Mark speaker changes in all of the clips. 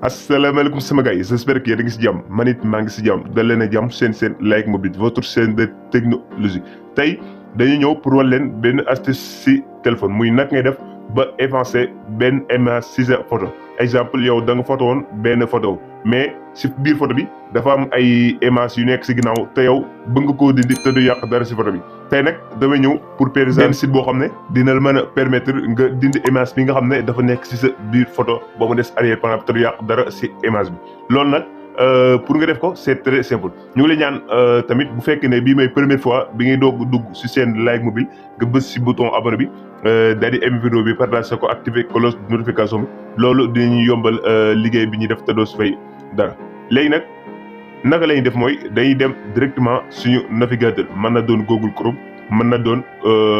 Speaker 1: asalaamaaleykum sama gars yi j'espère que yéen a ngi si jàmm man it maa ngi si jàmm dal leen a jàmm seen Like Mobile votre chaîne de technologie tey dañu ñëw pour wan leen benn astuce si téléphone muy nag ngay def ba effacer benn image si sa photo exemple yow da nga photo woon benn photo mais si biir photo bi dafa am ay images yu nekk si ginnaaw te yow bëgg nga koo dindi te du yàq dara si photo bi tey nag damay ñëw pour benn site boo xam ne dina la mën a permettre nga dindi image bi nga xam ne dafa nekk si sa biir photo ba mu des arrière plan te du yàq dara si image bi loolu nag pour nga def ko c'est très simple ñu ngi lay ñaan tamit bu fekkee ne bii may première fois bi ngay doog dugg si seen Like Mobile nga bës si bouton abonné bi daal di aimé vidéo bi partagé ko activé cloche de notification bi loolu dinañu yombal liggéey bi ñuy def te doo si fay dara léegi nag naka la ñuy def mooy dañuy dem directement suñu navigateur mën na doon Google Chrome mën na doon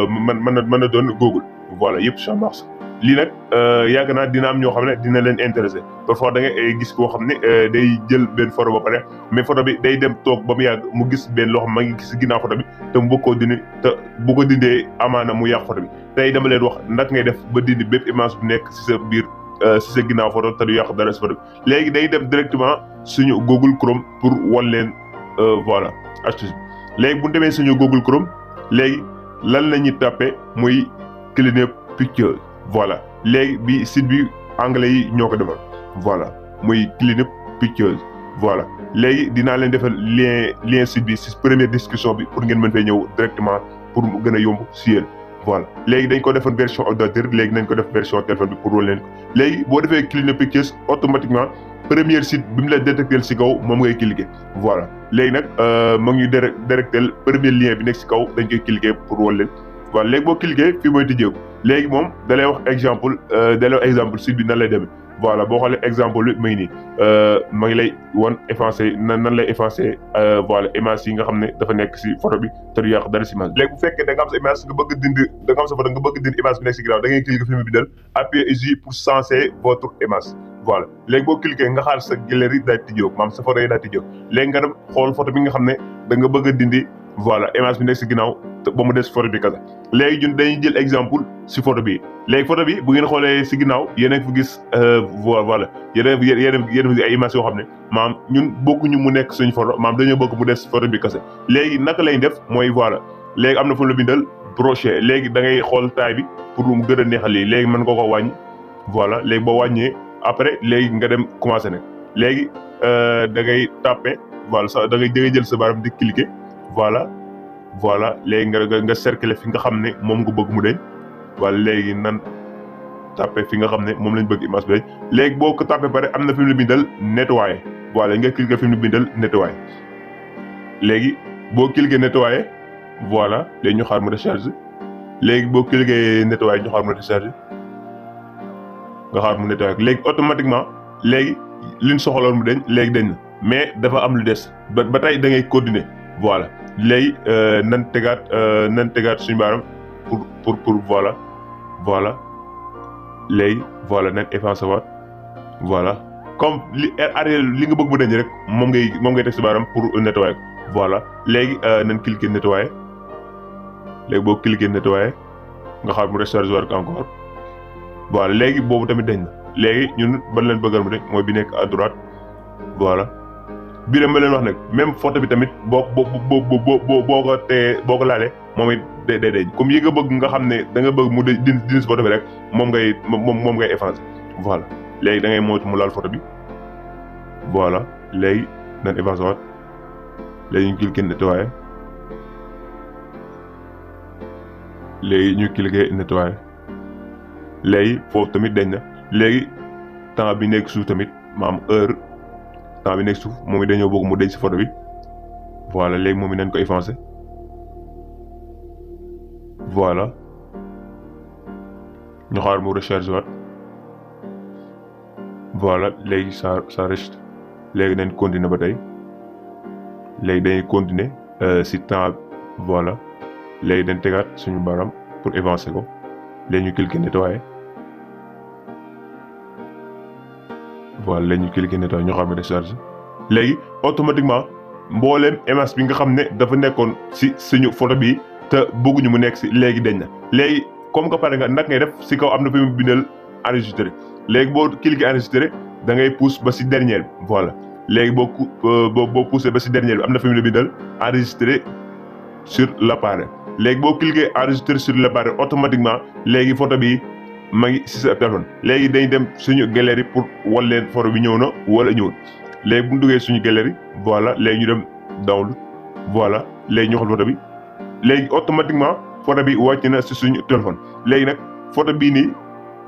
Speaker 1: mën na doon Google voilà yëpp ça marche lii nag yàgg naa dina am ñoo xam ne dina leen intéressé parfois da ngay gis koo xam ne day jël benn photo ba pare mais photo bi day dem toog ba mu yàgg mu gis benn loo xam ma ngi gis ginnaaw photo bi te mu bëgg koo dindi te bu ko dindee amaana mu yàq photo bi tey dama leen wax naka ngay def ba dindi bépp image bu nekk si sa biir si sa ginnaaw photo te du yàq dara si photo bi léegi day dem directement suñu Google Chrome pour wan leen voilà astuce bi léegi bu ñu demee suñu Google Chrome léegi lan la ñuy tapé muy Clean Up Pictures voilà léegi bi site bi anglais yi ñoo ko defal voilà muy Clean Up Pictures voilà léegi dinaa leen defal lien site bi si première discussion bi pour ngeen mën fee ñëw directement pour mu gën a yomb si yéen voilà léegi dañ ko defoon version ordinateur léegi nañ ko def version téléphone bi pour wol leen ko léegi boo defee Clean Up Pictures automatiquement première site bi mu la détecté si kaw moom ngay cliquer voilà léegi nag moo ngi directel premier lien bi nekk si kaw dañ koy cliquer pour wol leen voilà léegi boo cliquer fii mooy tijjeeku léegi moom da lay wax exemple site bi nan lay demee voilà boo xoolee exemple bi may nii ma ngi lay wan effacer nan lay effacer voilà image yi nga xam ne dafa nekk si photo bi te du yàq dara si image léegi bu fekkee da nga am sa image nga bëgg dindi da nga am sa photo nga bëgg dindi image bi nekk si ginnaaw da ngay cliquer film bi dal appuyer ici pour changer votre image voilà léegi boo cliquer nga xaar sa galerie daal tijjeeku maanaam sa photo yi daal tijjeeku léegi nga dem xool photo bi nga xam ne da nga bëgg a dindi voilà image bi nekk si ginnaaw ba mu des photo bi kasa léegi ñun dañuy jël exemple si photo bi léegi photo bi bu ngeen xoolee si ginnaaw yéen a ngi fi gis voilà yéen a ngi ay images yoo xam ne maam ñun bëgguñu mu nekk suñu photo maam dañoo bëgg mu des photo bi kase léegi naka lañ def mooy voilà léegi am na fu la bindal brocher léegi da ngay xool taille bi pour mu gën a neexal lii léegi mën nga ko wàññi voilà léegi boo wàññee après léegi nga dem commencé nag léegi da ngay tapé voilà sa da ngay jël sa baram di cliquer voilà léegi nga cercler fi nga xam ne moom nga bëgg mu deñ wala léegi nan tapé fi nga xam ne moom lañ bëgg image bi deñ léegi boo ko tapé pare am na fi mu la bindal nettoyer voilà nga cliquer fi mu la bindal nettoyer léegi boo cliquer nettoyer voilà léegi ñu xaar mu décharge léegi boo cliquer nettoyer ñu xaar mu décharge nga xaar mu nettoyer léegi automatiquement léegi liñ soxaloon mu deñ léegi deñ na mais dafa am lu des ba tey da ngay continuer voilà léegi nan tegaat suñu baaram pour voilà léegi voilà nan effacer waat voilà comme li arrière li nga bëgg mu dañ rek moom ngay teg si baaram pour nettoyer ko voilà léegi nan cliquer nettoyer léegi boo cliquer nettoyer nga xaar mu recharger waat encore voilà léegi boobu tamit dañ na léegi ñun ban leen bëggal mu dañ mooy bi nekk à droite voilà bii de ma leen wax nag même photo bi tamit boo ko laalee moom it day comme yi nga bëgg nga xam ne da nga bëgg mu dindi si photo bi rek moom ngay effacer voilà léegi da ngay moytu mu laal photo bi voilà léegi nan effacer waat léegi ñu cliquer nettoyer léegi ñu cliquer nettoyer léegi foofu tamit dañ na léegi temps bi nekk suuf tamit maam heure temps bi nekk suuf moom it dañoo bëgg mu deñ si photo bi voilà léegi moom it nañ ko effacer voilà ñu xaar mu recharger waat voilà léegi ça reste léegi nañ continuer ba tey léegi dañuy continuer si temps voilà léegi dañ tegaat suñu baram pour effacer ko léegi ñu cliquer nettoyer voilà léegi ñu cliquer nettoyer ñu xam ne décharge léegi automatiquement mbooleem image bi nga xam ne dafa nekkoon si suñu photo bi te bëgguñu mu nekk si léegi dañ na léegi comme que pare nga nag ngay def si kaw am na fi mu bindal enregistré léegi boo cliquer enregistré da ngay pousse ba si dernier bi voilà léegi boo poussé ba si dernier bi am na fi mu la bindal enregistré sur l'appareil léegi boo cliquer enregistré sur l'appareil automatiquement léegi photo bi ma ngi si sa téléphone léegi dañ dem suñu galerie pour wan leen photo bi ñëw na wala ñëwul léegi bu ñu duggee suñu galerie voilà léegi ñu dem download voilà léegi ñu xool photo bi léegi automatiquement photo bi wàcc na si suñu téléphone léegi nag photo bii nii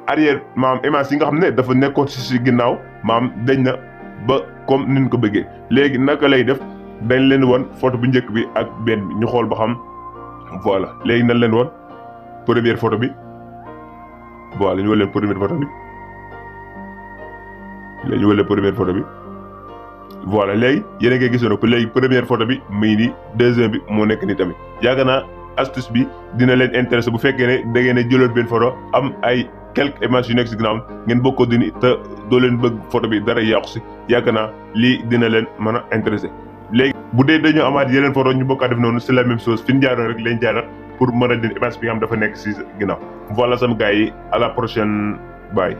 Speaker 1: arrière maam image yi nga xam ne dafa nekkoon si ginnaaw maam dañ na ba comme niñ ko bëggee léegi naka lay def dañ leen won photo bu njëkk bi ak benn bi ñu xool ba xam voilà léegi nañ leen won première photo bi voilà ñu won leen première photo bi léegi ñu won leen première photo bi voilà léegi yéen a ngi gisoon ko léegi première photo bi muy nii deuxième bi moo nekk nii tamit yaakaar naa astuce bi dina leen intéressé bu fekkee ne da ngeen a jëloon benn photo am ay quelques images yu nekk si ginnaaw ngeen bëgg ko dindi te doo leen bëgg photo bi dara yàqu si yaakaar naa lii dina leen mën a intéressé léegi bu dee dañoo amaat yeneen photo ñu bokkaa def noonu c'est la même chose fi ñu jaaroon rek lañ jaarat pour mën a dindi image bi nga xam dafa nekk si ginnaaw voilà sama gars yi à la prochaine bye.